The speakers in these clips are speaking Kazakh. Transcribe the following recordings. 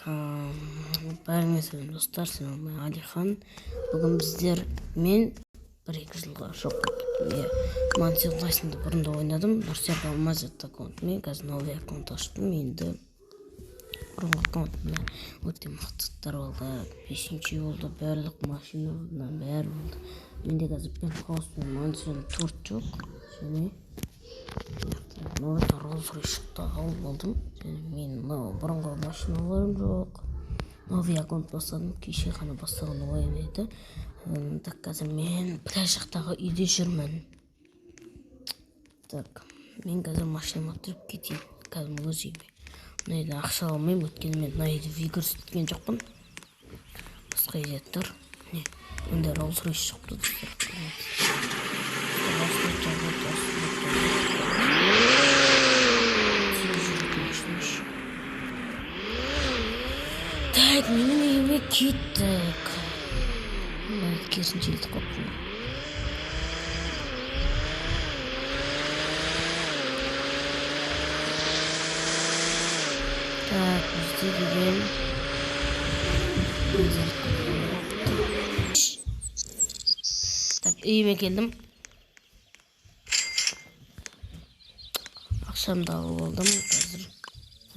Бәріңе сәлем, достар, сен Алихан. Бүгін біздер мен 1-2 жылға жоқ кеттім. Иә, Мансер Лайсонды бұрында ойнадым. Нұрсерік Алмаз атты аккаунтымен қазір новый аккаунт аштым. Енді бұрынғы аккаунтымда өте мықты заттар болды. Бесінші болды, барлық машина бәрі болды. Менде қазір пентхаус пен Мансер 4 жоқ. Және новый Rolls Royce шықты, алып алдым. Және мен мынау бұрынғы машиналарым жоқ. Новый аккаунт бастадым, кеше ғана бастаған ойым еді. Так, қазір мен пляж жақтағы үйде жүрмін. Так, мен қазір машинама отырып кетейін, кәдімгі өз үйіме. Мына үйден ақша алмаймын, өйткені мен мына үйді выиграть еткен жоқпын. Басқа үйде тұр. Міне, мындай Rolls Royce шығыпты, достар. Rolls Royce жазылып, тез жүретін машина еще. Так, менің үйіме кеттік. Керісінше кетіп қалыппын. Так, бізде деген Так, үйіме келдім. Ақшамды алып алдым. Қазір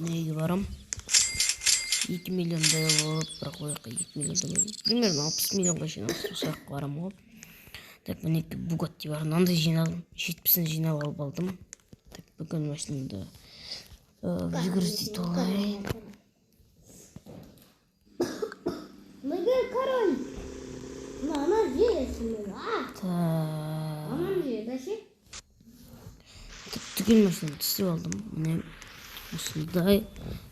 неге барам? 2 миллиондай болып, бірақ ол жаққа 2 миллиондай, примерно 60 миллионға жинап, сол жаққа барамын ғой. Так, мінекей Бугатти бар, мынандай жинадым, 70-ін жинап алып алдым. Так, бүгін машинамды выгрузить етіп алайын. Король. Ана жер, а? Так. Ана жер, бәше? Түгел машинаны істеп алдым. Міне осындай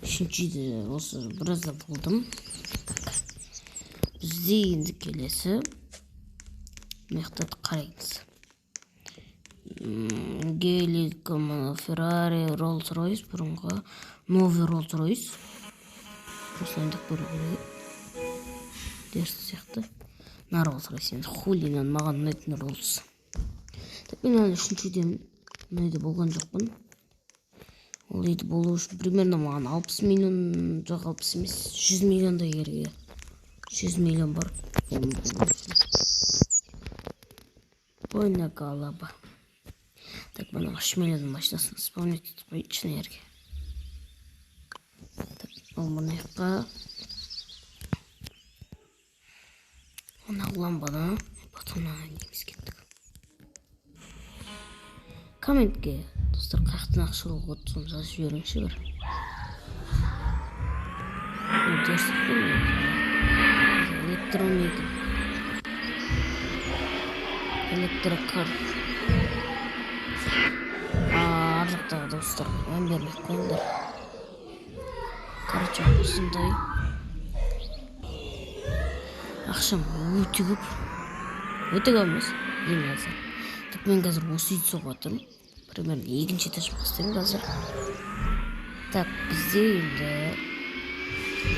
үшінші үйде осы біразда болдым. Так, бізде енді келесі мына жақта қараймыз. Гелик, Феррари, Роллс Ройс, бұрынғы новый Роллс Ройс. Осылай деп көру керек. Дерсі сияқты. Мына Роллс Ройс енді хулинан маған ұнайтын Роллс. Так, мен әлі үшінші үйдемін. Мына үйде болған жоқпын. Ол үйде болу үшін примерно маған 60 миллион, жоқ, 60 емес, 100 миллиондай керек. 100 миллион бар. Ойна галаба. Так, мына 3 миллион машинасын вспомнить етіп қояйыншы мына жерге. Так, ол мына жаққа. Мына ламбаны, потом мына неміз кеттік. Комментке, достар, қаяқтан ақша алуға болады, соны жазып жіберіңізші бір. Электронный екен. Электрокар. Ар жақтағы достар, мән бермей ақ қойыңдар. Короче, осындай. Ақшам өте көп. Өте көп емес, ең азы. Так, мен қазір осы үйді соғып жатырмын. Примерно екінші этаж бастаймын қазір. Так, бізде енді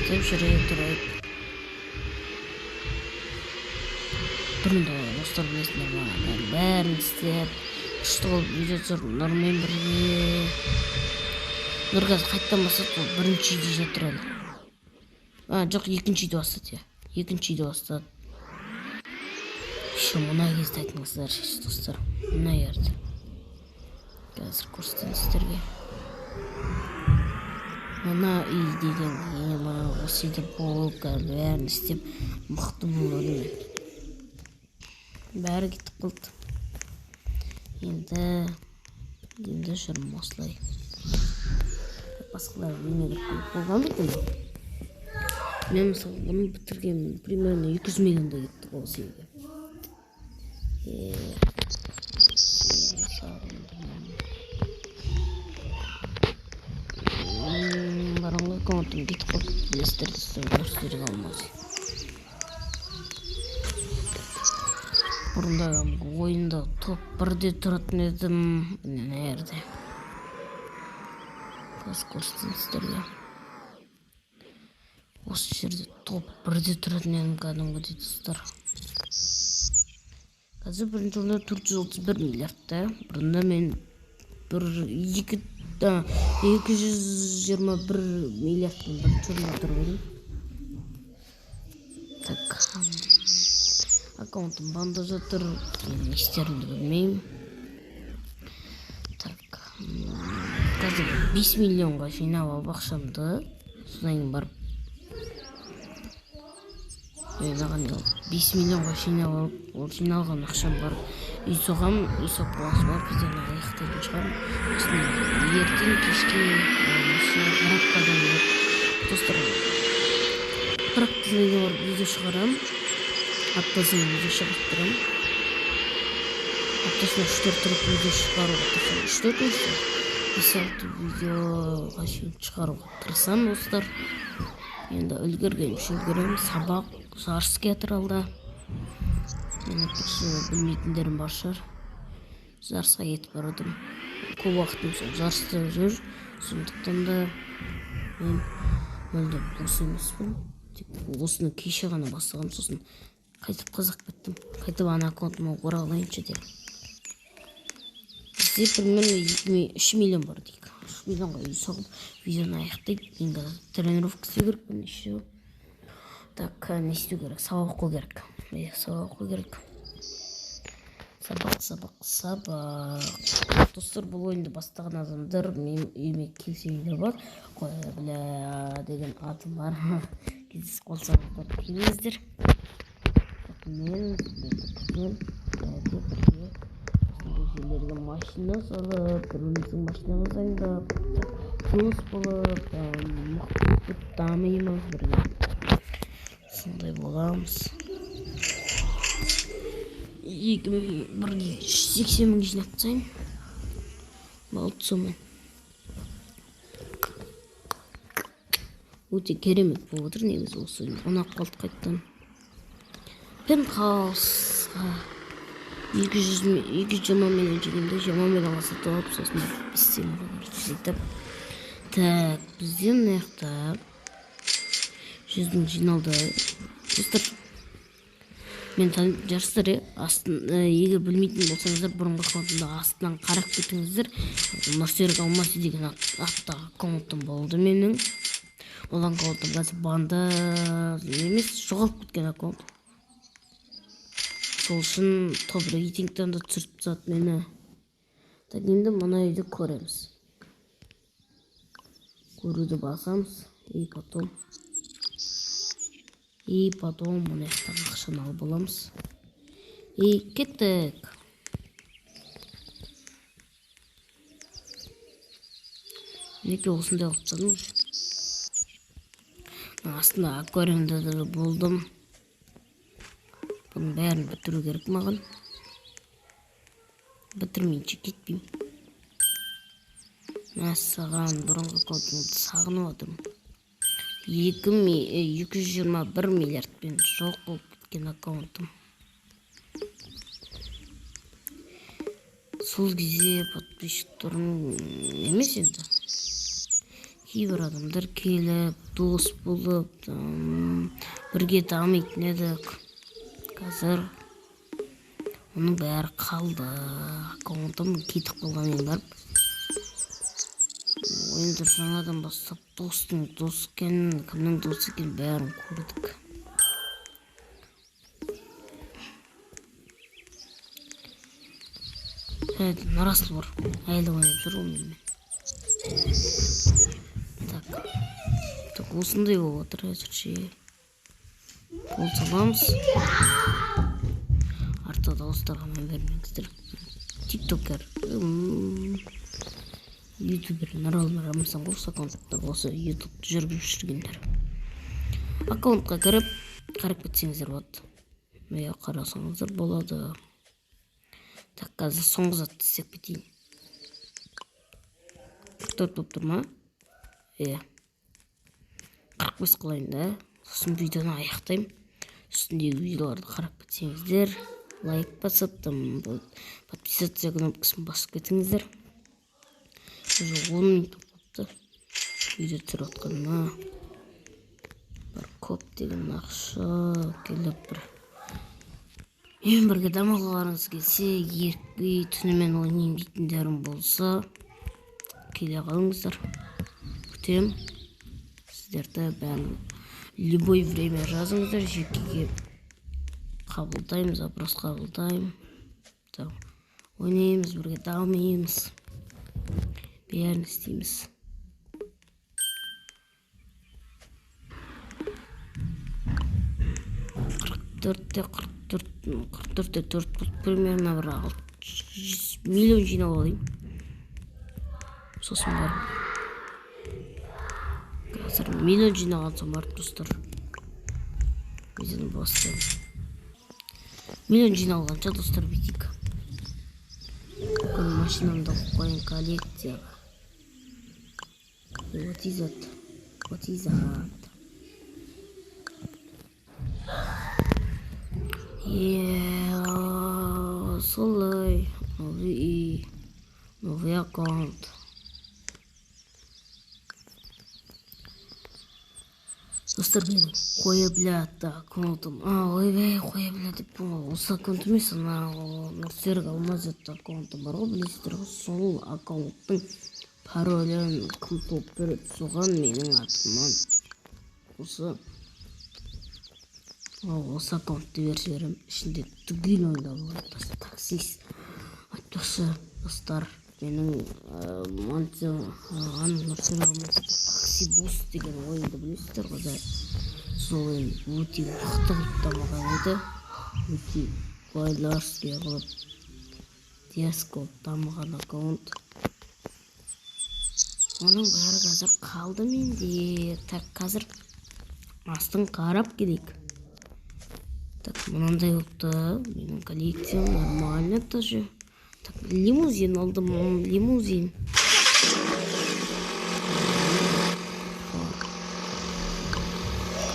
деп жүре тұрайық. Бұрында достар білесіңдер ма, бәрін істеп, күшті қылып видео түсірдім Нұрмен бірге. Нұр қазір қайтадан бастады, ол бірінші үйде жатыр әлі. А, жоқ, екінші үйде бастады, иә. Екінші үйде бастады. Еще мына кезде айтыңыздар, достар, мына жерде. Қазір көрсетейін сіздерге. Мына үй деген ең осы үйде болып, қазір бәрін істеп, мықты болдым мен. Бәрі кетіп қалды. Енді жүрмін осылай. Басқалар үйіне кіріп келіп болған ба екен? Мен мысалы бұны бітірген примерно 200 миллиондай кетті ғой осы үйге. Бұрынғы аккаунтым кетіп қалды, білесіздер, достар, көрсетер алмас. Бұрында ойында топ бірде тұратын едім. Міне мына жерде. Қазір көрсетейін сіздерге. Осы жерде топ бірде тұратын едім кәдімгідей, достар. Қазір бірінші орында 431 миллиард та. Бұрында мен бір екі 221 миллиардтың бірінші орында тұрып едім. Так, аккаунтым банда жатыр, мен не істерімді білмеймін. Так, қазір 5 миллионға жинап алып ақшамды, содан кейін барып маған 5 миллионға жинап алып, ол жиналған ақшам барып үй соғамын, үй соғып болған барып видеоны аяқтайтын шығармын. Сосын ертең кешке осы бір аптадан барып, достар, бір аптадан кейін барып видео шығарамын. Апта сайын видео шығарып тұрамын. Аптасына 3-4 рет видео шығаруға тырысамын. 3-4 емес, 5-6 видеоға шейін шығаруға тырысамын, достар. Енді үлгергенше үлгеремін. Сабақ, жарыс келе алда. Мен айтпақшы, білмейтіндерім бар шығар. Жарысқа кетіп бара жатырмын. Көп уақытым сол жарыста жүр. Сондықтан да мен мүлде бос емеспін. Тек осыны кеше ғана бастағанмын, сосын қайтып қазақ кеттім. Қайтып ана аккаунтыма оралайыншы деп. Бізде примерно 3 миллион бар дейік. 3 миллионға үй соғып, видеоны аяқтайық. Енді тренировка істеу керекпін еще. Так, не істеу керек? Сабақ оқу керек. Иә, сабақ оқу керек. Сабақ, сабақ, сабақ. Достар, бұл ойынды бастаған адамдар менің үйіме келсеңдер болады. Қой, бля деген атым бар. Кездесіп қалсаңыздар келіңіздер. Мен сіздерді күтемін. Бірге осындай жерлерге машина салып, бір-біріміздің машинамызды айдап, дос болып, мықты болып дамимыз бірге. Сондай боламыз. Екі мың бір сексен мың жинап тастайын. Болды, сонымен. Өте керемет болып отыр негізі осы ойын. Ұнап қалды қайтадан. Пентхаусқа 220 миллион жинаймын да, 20 миллионға сатып алып, сосын бес миллионға сөйтіп. Так, бізде мына жақта 100 мың жиналды. Достар, мен жарыстар, астын, егер білмейтін болсаңыздар, бұрынғы аккаунтымда астынан қарап кетіңіздер. Нұрсерік Алмасы деген атты аккаунтым болды менің. Ол аккаунтым қазір банда емес, жоғалып кеткен аккаунт. Сол үшін топ рейтингтен де түсіріп тастады мені. Так, енді мына үйді көреміз. Көруді басамыз. И потом мына жақтағы ақшаны алып аламыз. И кеттік. Мінекей осындай қылып тастадым уже. Астында аквариумда да болдым. Бұның бәрін бітіру керек маған. Бітірмейінше кетпеймін. Мәссаған, бұрынғы аккаунтымды сағынып отырмын. 221 миллиардпен жоқ болып кеткен аккаунтым. Сол кезде подписчиктерім емес енді. Кейбір адамдар келіп, дос болып, бірге дамитын едік. Қазір оның бәрі қалды. Аккаунтым кетіп қалғаннан барып, ойынды жаңадан бастап, достың дос екенін, кімнің дос екенін бәрін көрдік. Әлі Нұрасыл бар. Әлі ойнап жүр ол менімен. Так. Так, осындай болып отыр әзірше. Қол саламыз. Артта дауыстарға мән бермеңіздер. Тиктокер, ютубер Нұралы Рамазан ғой, осы аккаунтта осы ютубты жүргізіп жүргендер. Аккаунтқа кіріп, қарап кетсеңіздер болады. Иә, қарасаңыздар болады. Так, қазір соңғы затты істеп кетейін. 44 болып тұр ма? Иә. 45 қылайын да. Сосын видеоны аяқтаймын. Үстіндегі видеоларды қарап кетсеңіздер, лайк басып, подписаться кнопкасын басып кетіңіздер. Уже 10 минут болыпты видео түсіріп жатқаныма. Бір көптеген ақша келіп бір. Мен бірге дамығыларыңыз келсе, ерікпей түнімен ойнаймын дейтіндерім болса, Келе қалыңыздар. Күтем сіздерді бәрін. Любой время жазыңыздар, жекеге қабылдаймын, запрос қабылдаймын. Так, ойнаймыз, бірге дамимыз. Бәрін істейміз. Қырық төртте қырық төрт, қырық төртте төрт болды, примерно бір 600 миллион жинап алайын. Сосын барып. Қазір миллион жинаған соң барып, достар, видеоны бастаймын. Миллион жиналғанша, достар, бүйтейік. Бүкіл машинамды қойып қояйын коллекцияға. What is it? What is that? Yeah, солай. Новый үй, новый аккаунт. Достар, менің қоя біледі аккаунтым. Ойбай, қоя біледі деп осы аккаунт емес, ана Нұрсерік Алмаз атты аккаунтым бар ғой, білесіздер ғой. Сол аккаунттың паролін кім тауып береді, соған менің атымнан осы аккаунтты беріп жіберемін. Ішінде түгел ойында болады. Таксист. Айтпақшы, достар, менің Нұрсерік Алмаз такси бус деген ойынды білесіздер ғой да. Сол ойын өте мықты қылып дамыған еді. Өте байларский қылып, дерзкий қылып дамыған аккаунт. Оның бәрі қазір қалды менде. Так, қазір астын қарап келейік. Так, мынандай болыпты. Менің коллекциям нормально тоже. Так, лимузин алдым, лимузин.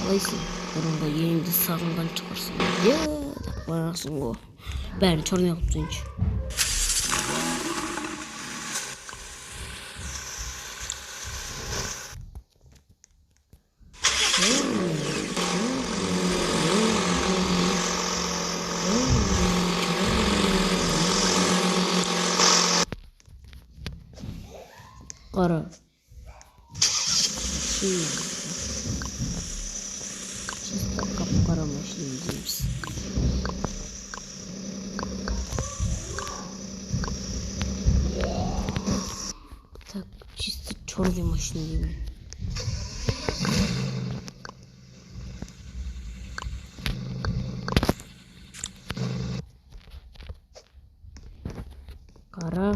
Қалайсың? Бұрынғы еліңді сағынған шығарсың. Е, деп қоясың ғой. Бәрін черный қылып тастайыншы. Қара. Чисто қап-қара машина дейміз. Так, чисто черный машина деймін. Қара.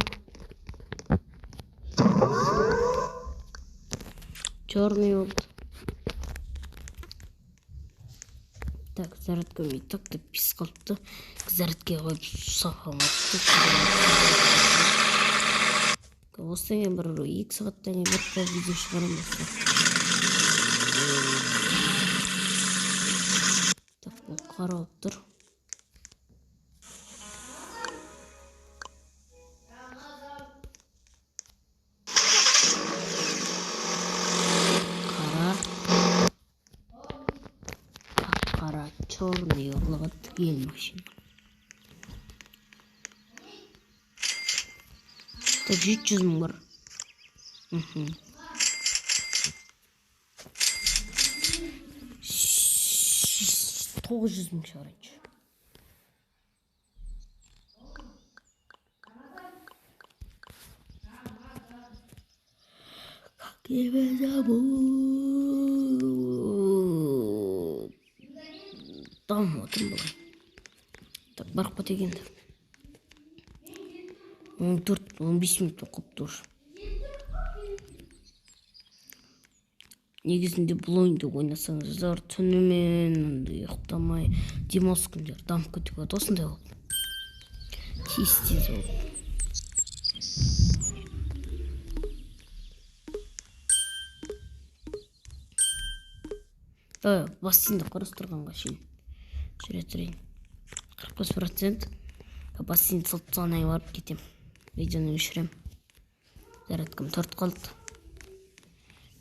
Черный болды. Так, зарядка и так то пис қалыпты. Зарядка қойып сапамапты. Осыдан кейін бір 2 сағаттан кейін бір видео шығарамын достар. Так, бұл қара болып тұр. Қара, черный қылған түгел машина. Так, 700 мың бар. 900 мың шығарайыншы. Как тебя зовут? Дамып отырмын былай. Так, барып кетейік енді. 14-15 минут оқып тұр. Негізінде бұл ойынды ойнасаңыздар түнімен ұйықтамай демалыс күндері дамып кетуге болады. Осындай болып. Тез-тез болып. Давай, бассейнді құрастырғанға шейін жүре тұрайын. 45% бассейн салып тастағаннан кейін барып кетемін. Видеоны өшіремін. Зарядкам 4 қалды.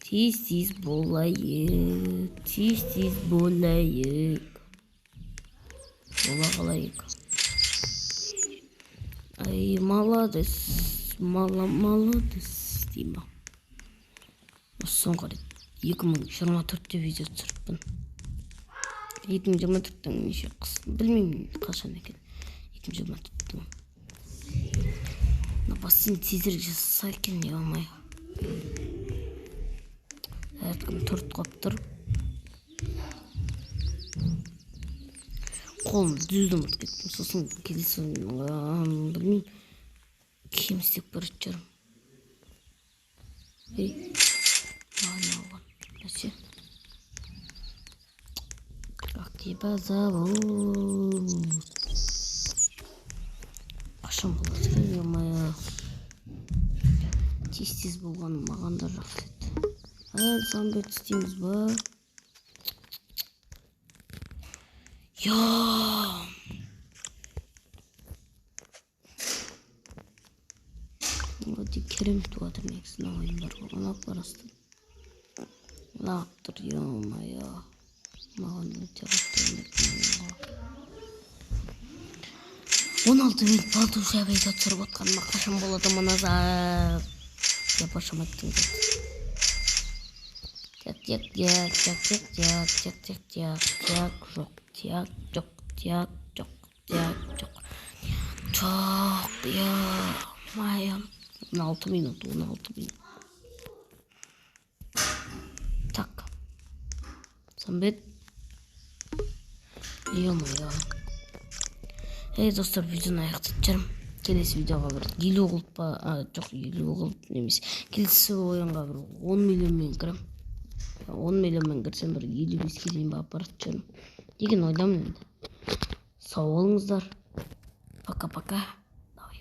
Тез-тез болайық. Тез-тез болайық. Бола қалайық. Ай, молодец. Мала, молодец. деймін ба. Осы соңғы рет 2024-те видео түсіріппін. 2024-тің неше қыс, білмеймін, қашан екен. 2024-тің. Мына бассейн тезірек жасаса екен, ё-моё. Әркім 4 қойып тұр. Қолым түзді, ұмытып кеттім. Сосын келесі, білмеймін, киім істеп көретін шығармын. Ей, маған не болған? Бәсе. Как тебя зовут? Қашан болады екен, ё-моё? Тез-тез болған маған да жақсы еді. Әлі самбет істейміз ба? Я! Өте керемет болып жатыр негізі мына ойындар. Ұнап барасты. Ұнап тұр, ё-моё. Маған өте қатты ұнайды. 16 минут болды уже видео түсіріп отқаныма. Қашан болады мына зат? Я пошел айттым. Так, так, так, так, так, так, так, так, так, так, жоқ, так, жоқ, так, жоқ, так, жоқ. Жоқ, ё-моё. 16 минут, 16 минут. Так. Самбет. Ё-моё. Ей, достар, видеоны аяқтап жүрмін. Келесі видеоға бір 50 қылып па, жоқ, 50 қылып немесе келесі ойынға бір 10 миллионмен кірем. 10 миллионмен кірсем, бір 55-ке дейін барып баратын шығармын деген ойдамын енді. Сау болыңыздар. Пока-пока. Давай.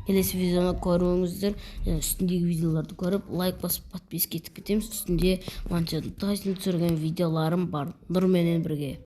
Келесі видеоны көріңіздер. Үстіндегі видеоларды көріп, лайк басып, подписка етіп кетеміз. Үстінде Мансердің Тайсон түсірген видеоларым бар. Нұрменен бірге.